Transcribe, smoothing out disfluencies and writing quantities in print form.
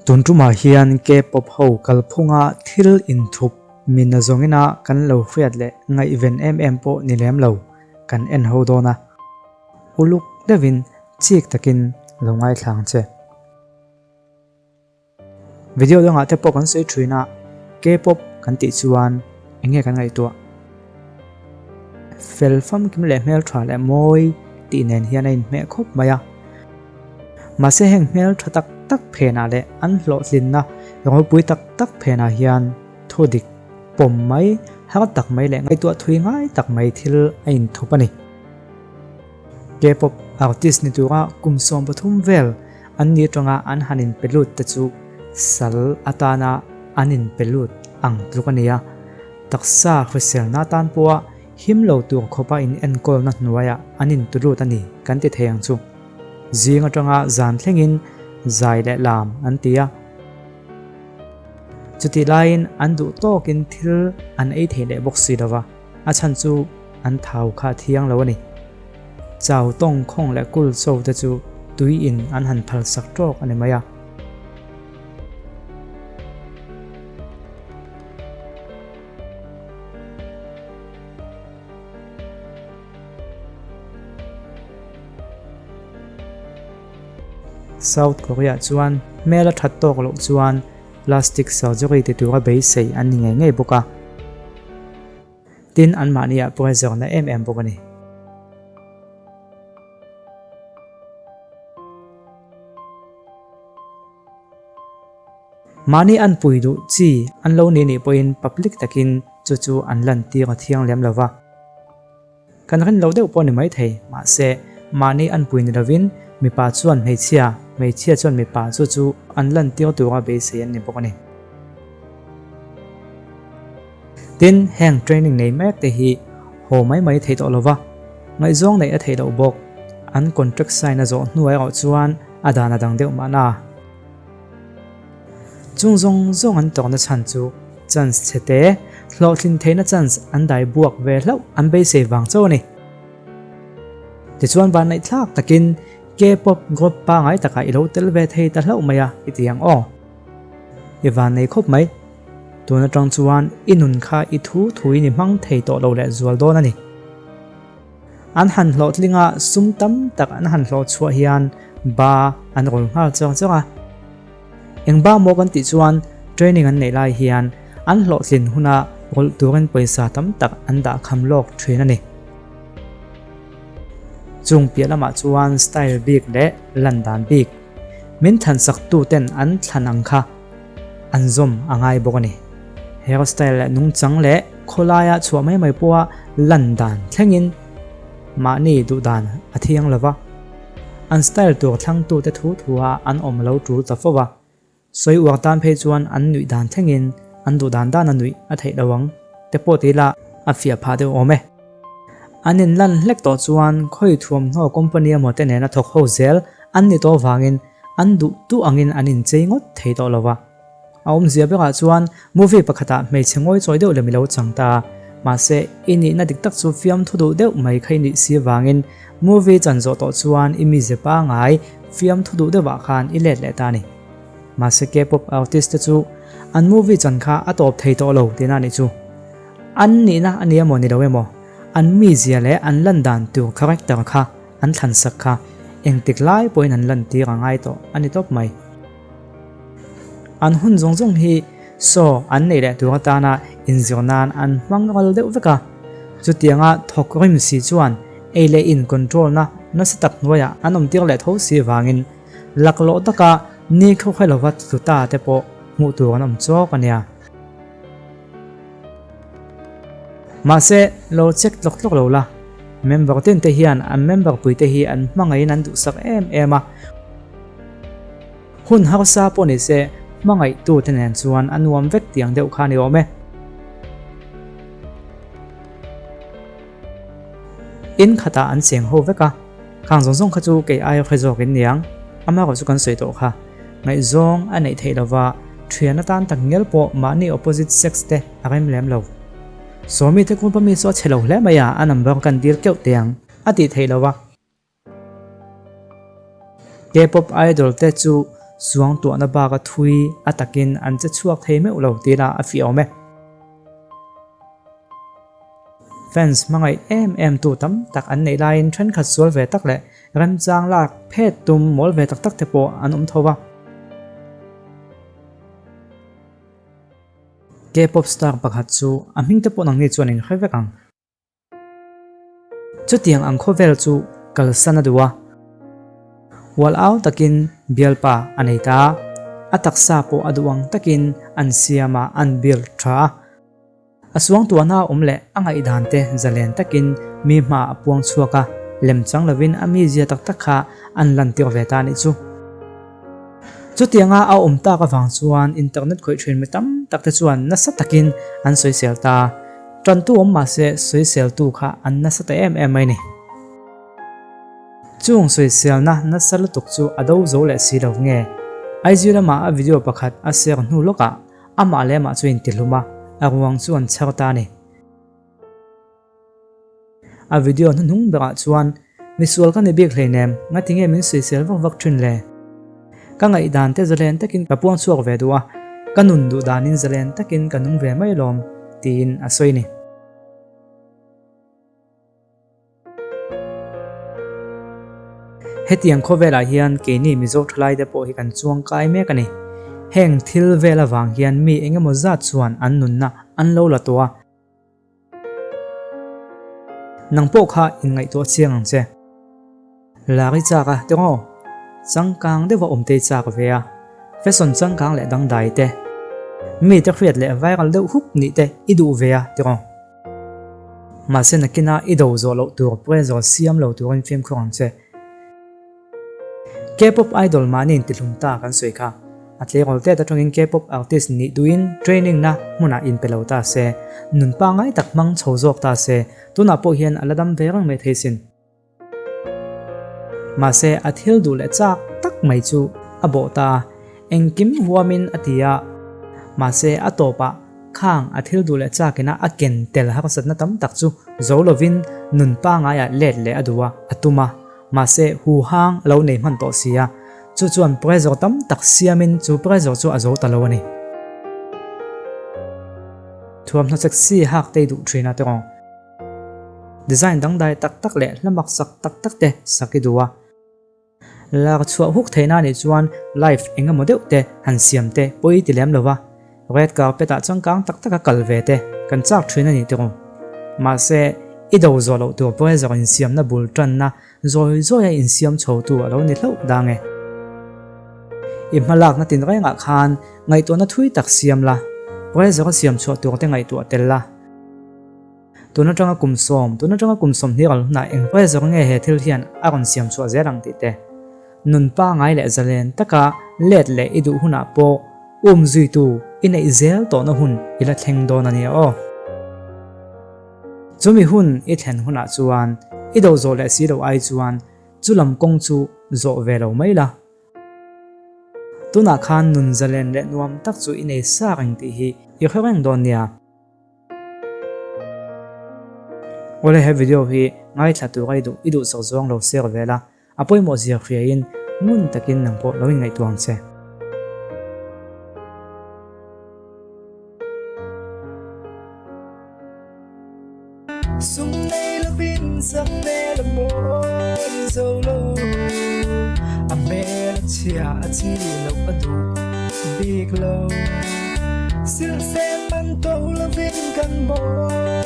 Tun tumah hian K-pop ho kalphunga thil inthup mina zawngina kan lo hriat leh ngaihven em em pawh ni lem lo kan en ho dawn a. Uluk deuhin chik takin lo ngaithla ang che. Video dangah te pawh kan sawi thin a, K-pop kan tih chuan eng nge kan ngaihtuah? Fel famkim leh hmeltha leh mawi tih nen hian a inhmeh khawp mai a. Mahse heng hmeltha tak tak phenah leh an hlawhtlinna ropui tak tak phenah hian thu dik pawm mai, har tak mai leh ngaihtuah thui ngai tak mai thil a inthup a ni. K-pop artist ni tura kum 13 vel an ni atanga an han inpe lut te chu sal atana an inpe lut ang tluk a ni a. Taksa hriselna atan pawha him lo tur khawpa in enkawlna hnuaiah an intu lut a ni kan ti thei ang chu. Zing atanga zan thlengin zai leh lam an ti a. Chutih laiin an duh tawkin thil an ei thei leh bawk si lova. A chhan chu an thau kha a thiang lo a ni. Chau tawng khawng leh kul cho te chu tui in an han phal sak tawk a ni mai a. South Korea chuan hmel a that tawk loh chuan plastic surgery ti tura beisei an ni ngei ngei bawk a. Tin, anmahniah pawh a zawrna em em bawk a ni. Mahni an pui duh chi an lo ni nih pawhin public takin chu chu an lantir a thiang lem lo va. Kan rin lo deuh pawh ni mai thei, mahse mahni an pui ni lovin mipa chuan hmeichhia, hmeichhia chuan mipa chu chu an lantir tura beisei an ni bawk a ni. Tin, heng training nei mek te hi haw mai mai theih tawh lova, ngaihzawng neih a theih loh bawk. An contract sign a zawh hnuah erawh chuan a dan a dang deuh mahna. Chung zawng zawng an tawkna chhan chu chance chhe te, hlawhtlin theihna chance an dai buak ve hlauh an beisei vang chauh a ni. Tichuan vannaihthlak takin K-pop group pangai takah i lo tel ve thei ta hlauh mai a, i ti ang aw. I van nei khawp mai. Tun atang chuan i nun kha i thu thuin i hmang thei tawh lo leh zual dawn a ni. An han hlawhtlinga sum tam tak an han hlawh chhuah hian ba an rawl nghal chawk chawk a. Eng ba maw kan tih chuan training an neih lai hian an hlawhtlin huna rawlh turin pawisa tam tak an dah kham lawk thin a ni. Chung piah lamah chuan style bik leh lan dan bik min thlansak tuten an thlan ang kha an zawm a ngai bawk a ni. Hair style leh nungchang leh khawlaia chhuah mai mai pawha lan dan thlengin mahni duh dan a thiang lo va, an style tur thlangtute thu thua an awm lo tul ta fo va. Sawi uar tan phei chuan an nuih dan thlengin an duh dan dan a nuih a theih lo ang te pawh ti ila a fiah phah deuh awm e. An inlan hlek tawh chuan khawi thuamhnaw company emaw te nena thawk ho zel an ni tawh vangin an duh duh angin an inchei ngawt thei tawh lo va. A awmzia berah chuan movie pakhatah hmeichhe ngawi chawi deuh lem i lo chang ta. Mahse, i nihna dik tak chu fiamthu duh deuh mai kha i nih si vangin movie chan zawh tawh chuan i mize pangai fiamthu duh deuhah khan i let leh ta a ni. Mahse K-pop artist te chu an movie chan kha a tawp thei tawh lo tihna a nih chu. An nihna a ni emaw ni lo emaw, an mizia leh an lan dan tur character kha an thlan sak kha engtik lai pawhin an lantir a ngai tawh a ni tawp mai. An hun zawng zawng hi saw an neih leh tur atana inzir nan an hmang ral deuh vek a. Chutianga thawk rim si chuan ei leh in control na nasa tak hnuaiah an awm tir leh tho si vangin laklawh taka ni khawkhaw lova tlu ta te pawh hmuh tur an awm chawk a nia. Mahse, lo check tlawk tlawk lo la. Member tin te hian an member pui te hi an hmangaihin an duhsak em em a. Hun harsa pawh ni se, hmangaihtu te nen chuan a nuam vek tiang deuh kha a ni awm e. In khatah an cheng ho vek a, khang zawng zawng kha chu kei aia hre zawk in niang, amaherawh chu kan sawi tawh kha. Ngaihzawng a neih theih lova, thian atan tak ngial pawh mahni opposite sex te a rem lem lo. Sawmi te group ami chu a chhe lo hle mai a, a number kan dil keuh teh ang, a tih theih lova. K-pop idol te chu. Suangtuahna baka thui a takin an che chhuak thei meuh lo tih lah a fiah awm e. Fans hmangaih em em tu tam tak an neih laiin thenkhat sual ve tak leh remchang lak phet tum mawl ve tak tak te pawh an awm tho va. K-pop star pakhat chu a hming te pawh nangni chuan in hre vek ang. Chutiang ang khawvel chu kalsan a duh a, ual au takin bialpa a nei ta a, a taksa pawh a duh ang takin an siam a, an build tha a. A suangtuahna a awm leh a ngaihdan te zalen takin mi hmaah a puang chhuak a, lem chang lovin a mizia tak tak kha an lantir ve ta a nih chu. Chutianga a awm tak avang chuan internet khawih thin mi tam tak te chuan nasa takin an sawisel ta. Tantu awm mahse sawiseltu kha an nasa ta em em mai ni. Chung sawiselna nasa lutuk chu a do zo leh si lo nge? IG lama a video pakhat a share hnu lawkah amah leh amah chu intihlum a, a ruang chu an chher ta a ni. A video hnuhnung berah chuan, Misual ka ni bik hleinem, ngatinge min sawisel vak vak thin le? Ka ngaihdan te zalen takin ka puang chhuak ve duh a, ka nun duh danin zalen takin ka nung ve mai lawm, tiin a sawi ni. Hetiang khawvelah hian keini Mizo thalaite pawh hi kan chuang kai mek a ni. Heng thil vel avang hian mi engemaw zat chuan an nunna an lo la tawh a. Nang pawh kha inngaihtuah chiang ang che. Lari chak a tiraw? Changkang deuha awm te i chak ve a, fashion changkang leh dangdai te, mite hriat leh viral deuh hup nih te i duh ve a tiraw? Mahse nakina i do zawh loh tur pressure siam lo turin fimkhur ang che. K-pop idol mahni intihlum ta kan sawi kha. A tleirawl tet atangin K-pop artist nih duhin training na hmunah inpe lo ta se, nun pangngai tak hmang chho zawk ta se, tunah pawh hian a la dam ve reng mai thei sin. Mahse a thil duh leh chak tak mai chu a bawh ta a, engkim huamin a ti a, mahse a tawpah khang a thil duh leh chakina a ken tel harsatna tam tak chu zo lovin nun pangaiah let leh a duh a, a tum a. Mahse, huhang a lo nei hman tawh si a, chu chuan pressure tam tak siamin chu pressure chu a zo ta lo a ni. Thuamhnaw sexy hak te i duh thin a tiraw? Design dangdai tak tak leh hla maksak tak tak te sak i duh a. Lar chhuah huk theihna nih chuan live eng emaw deuh te han siam te pawi ti lem lo va, red carpet ah changkang tak taka kal ve te kan chak thin a ni tiraw? Mahse, i do zawh loh tur pressure insiamna bul tanna zawi zawia insiam chhotu a lo ni hlauh dang e. I hmalakna tinrengah khan ngaihtuahna thui tak siam la, pressure a siam chhuah tur te ngaihtuah tel la. Tun atanga kum sawm, tun atanga kum 20 ral hunah eng pressure nge he thil hian a rawn siam chhuah zel ang tih te. Nun pangai leh zalen taka let leh i duh hunah pawh um zuitu i neih zel tawhna hun i la thleng dawn a nia aw. Chumi hun i thlen hunah chuan i do zawh leh si lo ai chuan chu lam kawng chu zawh ve lo mai la. Tunah khan nun zalen leh nuam tak chu i nei sa reng tih hi i hre reng dawn nia. Awle he video hi ngaithla tur a i duh i duhsak zawng lo share ve la, a pawimawh zia hriaiin ngun takin nang pawh lo inngaihtuah ang che. Sum nei lovin sak hmel a mawi zo lo, a hmel a chhia a chi loh a duh bik lo. Silhfen man to lovin kan mawi.